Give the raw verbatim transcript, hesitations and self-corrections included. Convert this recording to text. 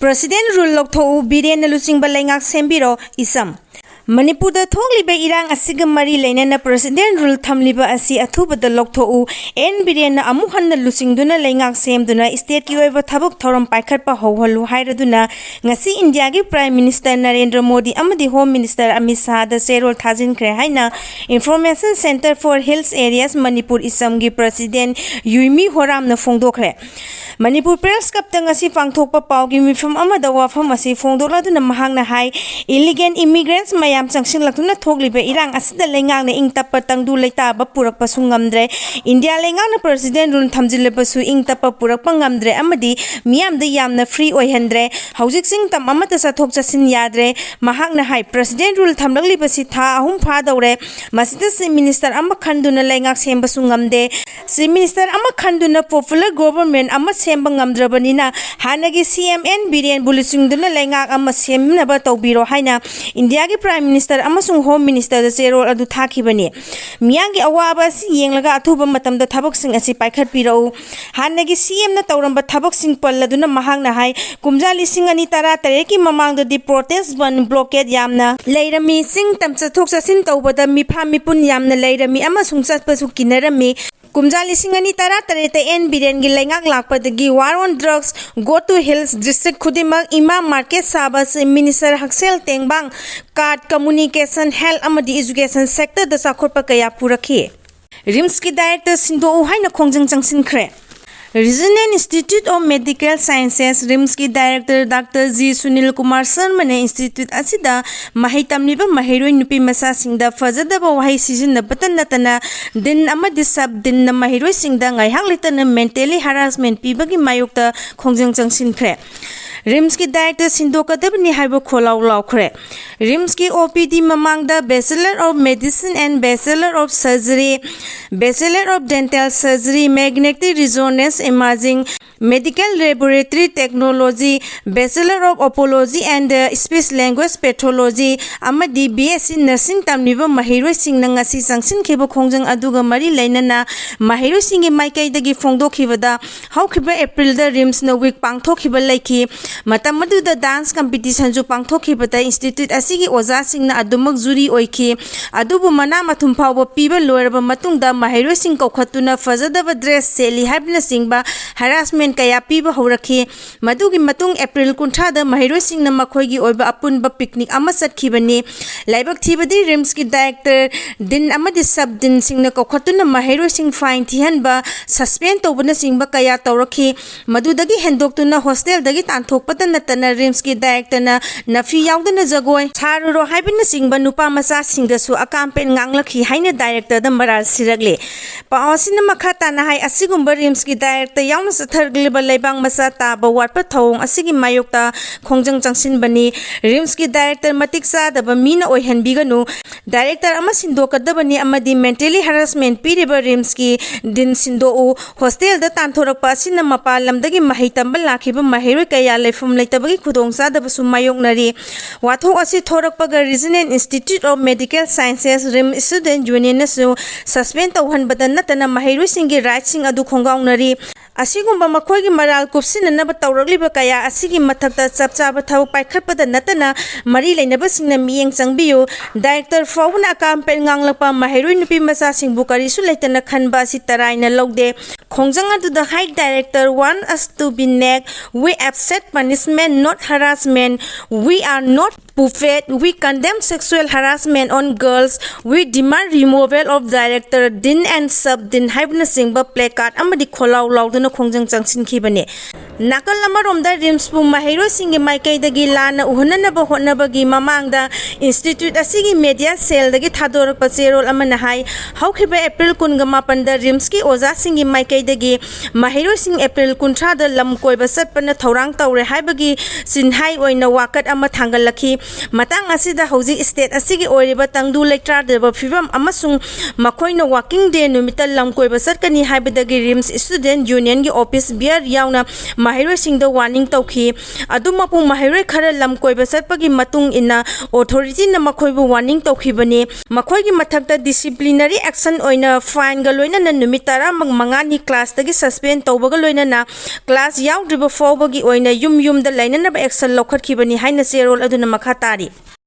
President Rule ꯂꯧꯊꯣꯛꯎ, ꯕꯤꯔꯦꯟꯅ ꯂꯨꯆꯤꯡꯕ ꯂꯩꯉꯥꯛ ꯁꯦꯝꯕꯤꯔꯣ, ꯏꯁꯝ꯫ ꯃꯅꯤꯄꯨꯔꯗ ꯊꯣꯛꯂꯤꯕ ꯏꯔꯥꯡ ꯑꯁꯤꯒ ꯃꯔꯤ ꯂꯩꯅꯅ President Rule ꯊꯝꯂꯤꯕ ꯑꯁꯤ ꯑꯊꯨꯕꯗ ꯂꯧꯊꯣꯛꯎ, ꯑꯦꯟ ꯕꯤꯔꯦꯟꯅ ꯑꯃꯨꯛ ꯍꯟꯅ ꯂꯨꯆꯤꯡꯗꯨꯅ ꯂꯩꯉꯥꯛ ꯁꯦꯝꯗꯨꯅ stateꯀꯤ ꯑꯣꯏꯕ ꯊꯕꯛ ꯊꯧꯔꯝ ꯄꯥꯏꯈꯠꯄ ꯍꯧꯍꯜꯂꯨ ꯍꯥꯏꯔꯗꯨꯅ ꯉꯁꯤ ꯏꯟꯗꯤꯌꯥꯒꯤ Prime Minister ꯅꯔꯦꯟꯗ꯭ꯔ ꯃꯣꯗꯤ ꯑꯃꯗꯤ Home Minister ꯑꯃꯤꯠ ꯁꯥꯍꯗ ꯆꯦꯔꯣꯜ ꯊꯥꯖꯤꯟꯈ꯭ꯔꯦ ꯍꯥꯏꯅ Information Centre for Hills Areas Manipur, ꯏꯁꯝꯒꯤ President ꯌꯨꯏꯃꯤ ꯍꯣꯔꯥꯝꯅ ꯐꯣꯡꯗꯣꯛꯈ꯭ꯔꯦ꯫ Manipur Press Clubꯇ ꯉꯁꯤ ꯄꯥꯡꯊꯣꯛꯄ ꯄꯥꯎꯒꯤ ꯃꯤꯐꯝ ꯑꯃꯗ ꯋꯥꯐꯝ ꯑꯁꯤ ꯐꯣꯡꯗꯣꯛꯂꯗꯨꯅ ꯃꯍꯥꯛꯅ ꯍꯥꯏ, Illegal immigrants ꯃꯌꯥꯝ ꯆꯪꯁꯤꯜꯂꯛꯇꯨꯅ ꯊꯣꯛꯂꯤꯕ ꯏꯔꯥꯡ ꯑꯁꯤꯗ ꯂꯩꯉꯥꯛꯅ ꯏꯪ ꯇꯞꯄ ꯇꯪꯗꯨ ꯂꯩꯇꯥꯕ ꯄꯨꯔꯛꯄꯁꯨ ꯉꯝꯗ꯭ꯔꯦ꯫ ꯏꯟꯗꯤꯌꯥ ꯂꯩꯉꯥꯛꯅ President Rule ꯊꯝꯖꯤꯜꯂꯕꯁꯨ ꯏꯪ ꯇꯞꯄ ꯄꯨꯔꯛꯄ ꯉꯝꯗ꯭ꯔꯦ ꯑꯃꯗꯤ ꯃꯤꯌꯥꯝꯗ ꯌꯥꯝꯅ free ꯑꯣꯏꯍꯟꯗ꯭ꯔꯦ꯫ ꯍꯧꯖꯤꯛ ꯆꯤꯡ ꯇꯝ ꯑꯃꯠꯇ ꯆꯠꯊꯣꯛ ꯆꯠꯁꯤꯟ ꯌꯥꯗ꯭ꯔꯦ꯫ ꯃꯍꯥꯛꯅ ꯍꯥꯏ, President Rule ꯊꯝꯂꯛꯂꯤꯕꯁꯤ ꯊꯥ ꯑꯍꯨꯝ ꯐꯥꯗꯧꯔꯦ꯫ ꯃꯁꯤꯗ Chief Minister ꯑꯃ ꯈꯟꯗꯨꯅ ꯂꯩꯉꯥꯛ ꯁꯦꯝꯕꯁꯨ ꯉꯝꯗꯦ꯫ Chief Minister ꯑꯃ ꯈꯟꯗꯨꯅ popular government ꯑꯃ ꯁꯦꯝꯕ ꯉꯝꯗ꯭ꯔꯕꯅꯤꯅ ꯍꯥꯟꯅꯒꯤ C M N ꯕꯤꯔꯦꯟꯕꯨ ꯂꯨꯆꯤꯡꯗꯨꯅ ꯂꯩꯉꯥꯛ ꯑꯃ ꯁꯦꯝꯅꯕ ꯇꯧꯕꯤꯔꯣ ꯍꯥꯏꯅ ꯏꯟꯗꯤꯌꯥꯒꯤ Prime Minister ꯑꯃꯁꯨꯡ Home Ministerꯗ ꯆꯦꯔꯣꯜ ꯑꯗꯨ ꯊꯥꯈꯤꯕꯅꯤ꯫ ꯃꯤꯌꯥꯝꯒꯤ ꯑꯋꯥꯕ ꯑꯁꯤ ꯌꯦꯡꯂꯒ ꯑꯊꯨꯕ ꯃꯇꯝꯗ ꯊꯕꯛꯁꯤꯡ ꯑꯁꯤ ꯄꯥꯏꯈꯠꯄꯤꯔꯛꯎ꯫ ꯍꯥꯟꯅꯒꯤ C Mꯅ ꯇꯧꯔꯝꯕ ꯊꯕꯛꯁꯤꯡ ꯄꯜꯂꯗꯨꯅ ꯃꯍꯥꯛꯅ ꯍꯥꯏ, ꯀꯨꯝꯖꯥ ꯂꯤꯁꯤꯡ ꯑꯅꯤ ꯇꯔꯥ ꯇꯔꯦꯠꯀꯤ ꯃꯃꯥꯡꯗꯗꯤ protest bandh, blockade ꯌꯥꯝꯅ ꯂꯩꯔꯝꯃꯤ꯫ ꯆꯤꯡ ꯇꯝ ꯆꯠꯊꯣꯛ ꯆꯠꯁꯤꯟ ꯇꯧꯕꯗ ꯃꯤꯐꯥ ꯃꯤꯄꯨꯟ ꯌꯥꯝꯅ ꯂꯩꯔꯝꯃꯤ ꯑꯃꯁꯨꯡ ꯆꯠꯄꯁꯨ ꯀꯤꯅꯔꯝꯃꯤ꯫ ꯀꯨꯝꯖꯥ ꯂꯤꯁꯤꯡ ꯑꯅꯤ ꯇꯔꯥ ꯇꯔꯦꯠꯇ ꯑꯦꯟ ꯕꯤꯔꯦꯟꯒꯤ ꯂꯩꯉꯥꯛ ꯂꯥꯛꯄꯗꯒꯤ War on Drugs, Go to Hills district ꯈꯨꯗꯤꯡꯃꯛ ꯏꯃꯥ market ꯁꯥꯕ, Chief Minister ꯍꯛꯁꯦꯜ ꯇꯦꯡꯕꯥꯡ, card, communication, health ꯑꯃꯗꯤ education sectorꯗ ꯆꯥꯎꯈꯠꯄ ꯀꯌꯥ ꯄꯨꯔꯛꯈꯤ꯫ RIMSꯀꯤ director ꯁꯤꯟꯗꯣꯛꯎ ꯍꯥꯏꯅ ꯈꯣꯡꯖꯪ ꯆꯪꯁꯤꯟꯈ꯭ꯔꯦ꯫ Regional Institute of Medical Sciences, RIMSꯀꯤ director Doctor G Sunil Kumar ꯁꯔꯃꯅ institute ꯑꯁꯤꯗ ꯃꯍꯩ ꯇꯝꯂꯤꯕ ꯃꯍꯩꯔꯣꯏ ꯅꯨꯄꯤ ꯃꯆꯥꯁꯤꯡꯗ ꯐꯖꯗꯕ ꯋꯥꯍꯩ ꯁꯤꯖꯤꯟꯅꯕꯇ ꯅꯠꯇꯅ ꯗꯤꯟ ꯑꯃꯗꯤ ꯁꯕ ꯗꯤꯟꯅ ꯃꯍꯩꯔꯣꯏꯁꯤꯡꯗ ꯉꯥꯏꯍꯥꯛ ꯂꯩꯇꯅ mentally harassment ꯄꯤꯕꯒꯤ ꯃꯥꯌꯣꯛꯇ ꯈꯣꯡꯖꯪ ꯆꯪꯁꯤꯟꯈ꯭ꯔꯦ꯫ RIMSꯀꯤ director ꯁꯤꯟꯗꯣꯛꯀꯗꯕꯅꯤ ꯍꯥꯏꯕ ꯈꯣꯜꯂꯥꯎ ꯂꯥꯎꯈ꯭ꯔꯦ꯫ ꯔꯤꯝꯁꯀꯤ ꯑꯣ ꯄꯤ ꯗꯤ ꯃꯃꯥꯡꯗ Bachelor of Medicine and Bachelor of Surgery, Bachelor of Dental Surgery, Magnetic Resonance Imaging, Medical Laboratory Technology, Bachelor of Opology and Speech Language Pathology ꯑꯃꯗꯤ B S C Nursing ꯇꯝꯂꯤꯕ ꯃꯍꯩꯔꯣꯏꯁꯤꯡꯅ ꯉꯁꯤ ꯆꯪꯁꯤꯟꯈꯤꯕ ꯈꯣꯡꯖꯪ ꯑꯗꯨꯒ ꯃꯔꯤ ꯂꯩꯅꯅ ꯃꯍꯩꯔꯣꯏꯁꯤꯡꯒꯤ ꯃꯥꯏꯀꯩꯗꯒꯤ ꯐꯣꯡꯗꯣꯛꯈꯤꯕꯗ, ꯍꯧꯈꯤꯕ ꯑꯦꯄ꯭ꯔꯤꯜꯗ ꯔꯤꯝꯁꯅ ꯋꯤꯛ ꯄꯥꯡꯊꯣꯛꯈꯤꯕ ꯂꯩꯈꯤ꯫ ꯃꯇꯝ ꯑꯗꯨꯗ ꯗꯥꯟꯁ ꯀꯝꯄꯤꯇꯤꯁꯟꯁꯨ ꯄꯥꯡꯊꯣꯛꯈꯤꯕꯗ ꯏꯟꯁꯇꯤꯇ꯭ꯌꯨꯠ ꯑꯁꯤꯒꯤ ꯑꯣꯖꯥꯁꯤꯡꯅ ꯑꯗꯨꯃꯛ ꯖꯨꯔꯤ ꯑꯣꯏꯈꯤ꯫ ꯑꯗꯨꯕꯨ ꯃꯅꯥ ꯃꯊꯨꯝ ꯐꯥꯎꯕ ꯄꯤꯕ ꯂꯣꯏꯔꯕ ꯃꯇꯨꯡꯗ ꯃꯍꯩꯔꯣꯏꯁꯤꯡ ꯀꯧꯈꯠꯇꯨꯅ ꯐꯖꯗꯕ ꯗ꯭ꯔꯦꯁ ꯁꯦꯠꯂꯤ ꯍꯥꯏꯕꯅꯆꯤꯡꯕ ꯍꯔꯥꯁꯃꯦꯟ ꯀꯌꯥ ꯄꯤꯕ ꯍꯧꯔꯛꯈꯤ꯫ ꯃꯗꯨꯒꯤ ꯃꯇꯨꯡ ꯑꯦꯄ꯭ꯔꯤꯜ ꯀꯨꯟꯊ꯭ꯔꯥꯗ ꯃꯍꯩꯔꯣꯏꯁꯤꯡꯅ ꯃꯈꯣꯏꯒꯤ ꯑꯣꯏꯕ ꯑꯄꯨꯟꯕ ꯄꯤꯛꯅꯤꯛ ꯑꯃ ꯆꯠꯈꯤꯕꯅꯤ꯫ ꯂꯥꯏꯕꯛ ꯊꯤꯕꯗꯤ ꯔꯤꯝꯁꯀꯤ ꯗꯥꯏꯔꯦꯛꯇꯔ ꯗꯤꯟ ꯑꯃꯗꯤ ꯁꯕ ꯗꯤꯟꯁꯤꯡꯅ ꯀꯧꯈꯠꯇꯨꯅ ꯃꯍꯩꯔꯣꯏꯁꯤꯡ ꯐꯥꯏꯟ ꯊꯤꯍꯟꯕ, ꯁꯁꯄꯦꯟ ꯇꯧꯕꯅꯆꯤꯡꯕ ꯀꯌꯥ ꯇꯧꯔꯛꯈꯤ꯫ ꯃꯗꯨꯗꯒꯤ ꯍꯦꯟꯗꯣꯛꯇꯨꯅ ꯍꯣꯁꯇꯦꯜꯗꯒꯤ ꯇꯥꯟꯊꯣꯛꯄꯇ ꯅꯠꯇꯅ ꯔꯤꯝꯁꯀꯤ ꯗꯥꯏꯔꯦꯛꯇꯔꯅ ꯅꯐꯤ ꯌꯥꯎꯗꯅ ꯖꯒꯣꯏ ꯁꯥꯔꯨꯔꯣ ꯍꯥꯏꯕꯅꯆꯤꯡꯕ ꯅꯨꯄꯥ ꯃꯆꯥꯁꯤꯡꯗꯁꯨ ꯑꯀꯥꯝꯄꯦꯟ ꯉꯥꯡꯂꯛꯈꯤ ꯍꯥꯏꯅ ꯗꯥꯏꯔꯦꯛꯇꯔꯗ ꯃꯔꯥꯜ ꯁꯤꯔꯛꯂꯤ꯫ ꯄꯥꯎ ꯑꯁꯤꯅ ꯃꯈꯥ ꯇꯥꯅ ꯍꯥꯏ, ꯑꯁꯤꯒꯨꯝꯕ ꯔꯤꯝꯁꯀꯤ ꯗꯥꯏꯔꯦꯛꯇꯔ ꯌꯥꯎꯅ ꯆꯠꯊꯔꯛꯂꯤꯕ ꯂꯩꯕꯥꯛ ꯃꯆꯥ ꯇꯥꯕ ꯋꯥꯠꯄ ꯊꯧꯑꯣꯡ ꯑꯁꯤꯒꯤ ꯃꯥꯌꯣꯛꯇ ꯈꯣꯡꯖꯪ ꯆꯪꯁꯤꯟꯕꯅꯤ꯫ ꯔꯤꯝꯁꯀꯤ ꯗꯥꯏꯔꯦꯛꯇꯔ ꯃꯇꯤꯛ ꯆꯥꯗꯕ ꯃꯤꯅ ꯑꯣꯏꯍꯟꯕꯤꯒꯅꯨ꯫ ꯗꯥꯏꯔꯦꯛꯇꯔ ꯑꯃ ꯁꯤꯟꯗꯣꯛꯀꯗꯕꯅꯤ ꯑꯃꯗꯤ ꯃꯦꯟꯇꯦꯂꯤ ꯍꯔꯥꯁꯃꯦꯟ ꯄꯤꯔꯤꯕ ꯔꯤꯝꯁꯀꯤ ꯗꯤꯟ ꯁꯤꯟꯗꯣꯛꯎ꯫ ꯍꯣꯁꯇꯦꯜꯗ ꯇꯥꯟꯊꯣꯔꯛꯄ ꯑꯁꯤꯅ ꯃꯄꯥꯟ ꯂꯝꯗꯒꯤ ꯃꯍꯩ ꯇꯝꯕ ꯂꯥꯛꯈꯤꯕ ꯃꯍꯩꯔꯣꯏ ꯀꯌꯥ ꯂꯩꯐꯝ ꯂꯩꯇꯕꯒꯤ ꯈꯨꯗꯣꯡꯆꯥꯗꯕꯁꯨ ꯃꯥꯌꯣꯛꯅꯔꯤ꯫ ꯋꯥꯊꯣꯛ ꯑꯁꯤ ꯊꯣꯔꯛꯄꯒ Regional Institute of Medical Sciences, RIMS, Student Unionꯅꯁꯨ ꯁꯁꯄꯦꯟ ꯇꯧꯍꯟꯕꯗ ꯅꯠꯇꯅ ꯃꯍꯩꯔꯣꯏꯁꯤꯡꯒꯤ ꯔꯥꯏꯠꯁꯤꯡ ꯑꯗꯨ ꯈꯣꯡꯒꯥꯎꯅꯔꯤ꯫ ꯑꯁꯤꯒꯨꯝꯕ ꯃꯈꯣꯏꯒꯤ ꯃꯔꯥꯜ ꯀꯨꯞꯁꯤꯟꯅꯅꯕ ꯇꯧꯔꯛꯂꯤꯕ ꯀꯌꯥ ꯑꯁꯤꯒꯤ ꯃꯊꯛꯇ ꯆꯞ ꯆꯥꯕ ꯊꯕꯛ ꯄꯥꯏꯈꯠꯄꯗ ꯅꯠꯇꯅ ꯃꯔꯤ ꯂꯩꯅꯕꯁꯤꯡꯅ ꯃꯤꯠꯌꯦꯡ ꯆꯪꯕꯤꯌꯨ꯫ ꯗꯥꯏꯔꯦꯛꯇꯔ ꯐꯥꯎꯕꯅ ꯑꯀꯥꯝꯄꯦꯟ ꯉꯥꯡꯂꯛꯄ ꯃꯍꯩꯔꯣꯏ ꯅꯨꯄꯤ ꯃꯆꯥꯁꯤꯡꯕꯨ ꯀꯔꯤꯁꯨ ꯂꯩꯇꯅ ꯈꯟꯕ ꯑꯁꯤ ꯇꯔꯥꯏꯅ ꯂꯧꯗꯦ꯫ ꯈꯣꯡꯖꯪ ꯑꯗꯨꯗ ꯍꯥꯏ, Director want us to be neck, we accept punishment, not harassment, we are not puppet, we condemn sexual harassment on girls, we demand removal of director, dean and sub dean ꯍꯥꯏꯕꯅꯆꯤꯡꯕ placard ꯑꯃꯗꯤ ꯈꯣꯜꯂꯥꯎ ꯂꯥꯎꯗꯨꯅ ꯈꯣꯡꯖꯪ ꯆꯪꯁꯤꯟꯈꯤꯕꯅꯤ꯫ ꯅꯥꯀꯜ ꯑꯃꯔꯣꯝꯗ ꯔꯤꯝꯁꯄꯨ ꯃꯍꯩꯔꯣꯏꯁꯤꯡꯒꯤ ꯃꯥꯏꯀꯩꯗꯒꯤ ꯂꯥꯟꯅ ꯎꯍꯟꯅꯅꯕ ꯍꯣꯠꯅꯕꯒꯤ ꯃꯃꯥꯡꯗ ꯏꯟꯁꯇꯤꯇ꯭ꯌꯨꯠ ꯑꯁꯤꯒꯤ ꯃꯦꯗꯤꯌꯥ ꯁꯦꯜꯗꯒꯤ ꯊꯥꯗꯣꯔꯛꯄ ꯆꯦꯔꯣꯜ ꯑꯃꯅ ꯍꯥꯏ, ꯍꯧꯈꯤꯕ ꯑꯦꯄ꯭ꯔꯤꯜ ꯀꯨꯟꯒ ꯃꯥꯄꯟꯗ ꯔꯤꯝꯁꯀꯤ ꯑꯣꯖꯥꯁꯤꯡꯒꯤ ꯃꯥꯏꯀꯩ ꯗꯒꯤ ꯃꯍꯩꯔꯣꯏꯁꯤꯡ ꯑꯦꯄ꯭ꯔꯤꯜ ꯀꯨꯟꯊ꯭ꯔꯥꯗ ꯂꯝ ꯀꯣꯏꯕ ꯆꯠꯄꯅ ꯊꯧꯔꯥꯡ ꯇꯧꯔꯦ ꯍꯥꯏꯕꯒꯤ ꯆꯤꯟꯍꯥꯏ ꯑꯣꯏꯅ ꯋꯥꯀꯠ ꯑꯃ ꯊꯥꯡꯒꯠꯂꯛꯈꯤ꯫ ꯃꯇꯥꯡ ꯑꯁꯤꯗ ꯍꯧꯖꯤꯛ state ꯑꯁꯤꯒꯤ ꯑꯣꯏꯔꯤꯕ ꯇꯪꯗꯨ ꯂꯩꯇꯥꯗꯕ ꯐꯤꯕꯝ ꯑꯃꯁꯨꯡ ꯃꯈꯣꯏꯅ working day ꯅꯨꯃꯤꯠꯇ ꯂꯝ ꯀꯣꯏꯕ ꯆꯠꯀꯅꯤ ꯍꯥꯏꯕꯗꯒꯤ RIMS Student Unionꯒꯤ office bearer ꯌꯥꯎꯅ ꯃꯍꯩꯔꯣꯏꯁꯤꯡꯗ warning ꯇꯧꯈꯤ꯫ ꯑꯗꯨꯃꯛꯄꯨ ꯃꯍꯩꯔꯣꯏ ꯈꯔ ꯂꯝ ꯀꯣꯏꯕ ꯆꯠꯄꯒꯤ ꯃꯇꯨꯡ ꯏꯟꯅ authorityꯅ ꯃꯈꯣꯏꯕꯨ warning ꯇꯧꯈꯤꯕꯅꯤ꯫ ꯃꯈꯣꯏꯒꯤ ꯃꯊꯛꯇ disciplinary action ꯑꯣꯏꯅ fineꯒ ꯂꯣꯏꯅꯅ ꯅꯨꯃꯤꯠ ꯇꯔꯥ ꯃꯉꯥꯅꯤ classꯇꯒꯤ suspend ꯇꯧꯕꯒ ꯂꯣꯏꯅꯅ class ꯌꯥꯎꯗ꯭ꯔꯤꯕ ꯐꯥꯎꯕꯒꯤ ꯑꯣꯏꯅ ꯌꯨꯝ ꯌꯨꯝꯗ ꯂꯩꯅꯅꯕ action ꯂꯧꯈꯠꯈꯤꯕꯅꯤ ꯍꯥꯏꯅ ꯆꯦꯔꯣꯜ ꯑꯗꯨꯅ ꯃꯈꯥ ꯇꯥꯔꯤ꯫